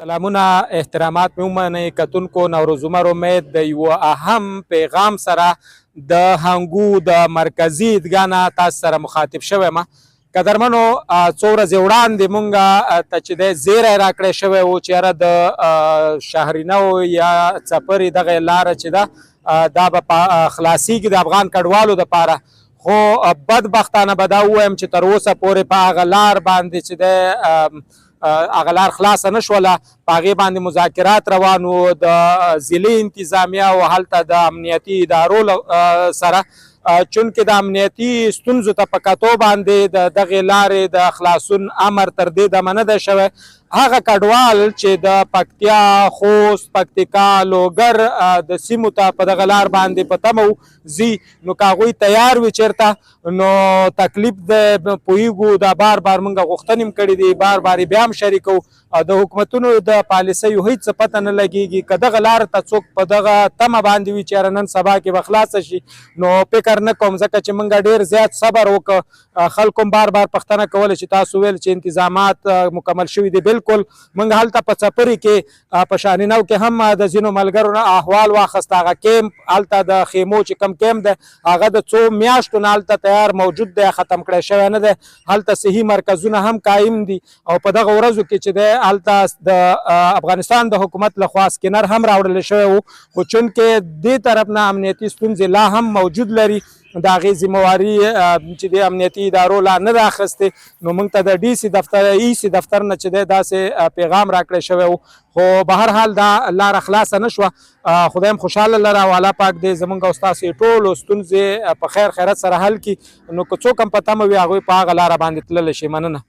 سلامونه احترامات مې ومنئ کتونکو. نوروز عمر امید د یو اهم پیغام سره د هنګو د مرکزي عیدګاه نه تاسو سره مخاطب شوی ما. قدرمنو، څو ورځې وړاندې مونږ ته چې دی زیری راکړی شوی و چې یاره د شهرینو یا څپرې دغه لاره چې ده، دا به خلاصیږي د افغان کډوالو دپاره. خو بدبختانه به دا ووایم چې تر اوسه پورې په هغه لار باندې چې دی، هغه لار خلاصه نه شوله. په هغې باندې مذاکرات روان وو د ضلعي انتظامیه او هلته د امنیتي ادارو سره. چونکې د امنیتي ستونزو ته په کتو باندې د دغې لارې د خلاصون امر تر دې دمه نه دی شوی، هغه کډوال چې د پکتیا، خوست، پکتیکا، لوګر د سیمو ته په دغه لار باندې په تمه ځي، نو که هغوی تیار وي چېرته، نو تکلیف دی، پوهیږو. دا بار بار موږ غوښتنې هم کړې دي، بار بار یې بیا هم شریکوو. د حکومتونو د پالیسیو هیڅ پته نه لګیږي. که دغه لار ته څوک په دغه تمه باندې وي چې یاره نن سبا کې به خلاصه شي، نو فکر نه کوم، ځکه چې موږ ډیر زیات صبر وکړ. خلکو هم بار بار پوښتنه کوله چې تاسو ویل چې انتظامات مکمل شوي دي. بالکل، موږ هلته په څپري کې، په شاهرینو کې هم د ځینو ملګرو نه احوال واخست. هغه کیمپ، هلته د خیمو چې کوم کیمپ دی، هغه د څو میاشتو نه هلته تیار موجود دی، ختم کړی شوی نه دی. هلته صحي مرکزونه هم قایم دي او په دغه ورځو کې چې دی، هلته د افغانستان د حکومت لخوا سکینر هم راوړل شوی وو. خو چونکې دې طرف نه امنیتي ستونزې لا هم موجود لري، د هغې ذمهواري چې د امنیتي ادارو لا نه ده اخیستې، نو موږ ته د ډي سي دفتر، ای سي دفتر نه چې دی، داسې پیغام راکړی شوی و. خو بهر حال دا لاره خلاصه نه شوه. خدای هم خوشحاله لره او الله پاک دې زمونږ او ستاسو ټولو ستونزې په خیر خیرت سره حل کړي. نو که څوک هم په تمه وي، هغوی په هغه لاره باندې تللی شي. مننه.